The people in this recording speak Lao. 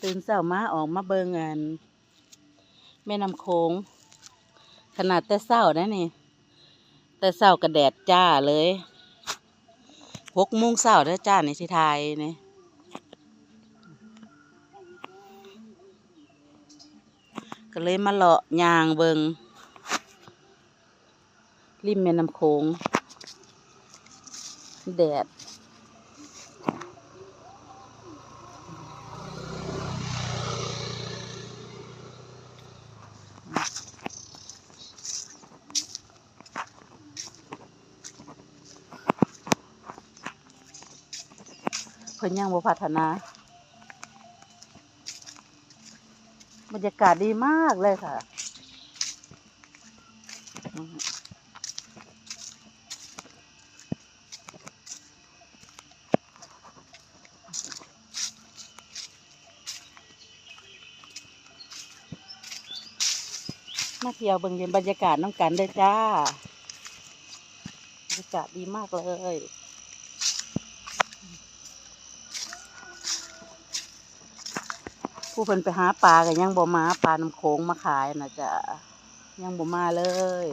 ຕື່ນເຊົ້າມາອອກມາເບິ່ງອັນແມ່ນ້ຳໂຂງ ຂະໜາດແຕ່ເຊົ້າໄດ໋ນີ້ ແຕ່ເຊົ້າກໍແດດຈ້າເລີຍ ຫົກໂມງເຊົ້າເດີຈ້ານີ້ ຊິຖ່າຍນີ້ ກໍເລີຍມາເລາະຍ່າງເບິ່ງ ລິມແມ່ນ້ຳໂຂງ ແດດ ເພິ່ນຍັງບໍ່ພັດທະນາ. ບັນຍາກາດດີມາກເລີຍຄ່ະ ມາທ່ຽວເບິ່ງບັນຍາກາດນຳກັນເດີຈ້າ ບັນຍາກາດດີມາກເລີຍ. ຜູ້ເພິ່ນໄປຫາປາກໍຍັງບໍ່ມາ ປານ້ຳໂຂງມາຂາຍນະຈ໊ະ ຍັງບໍ່ມາເລີຍ.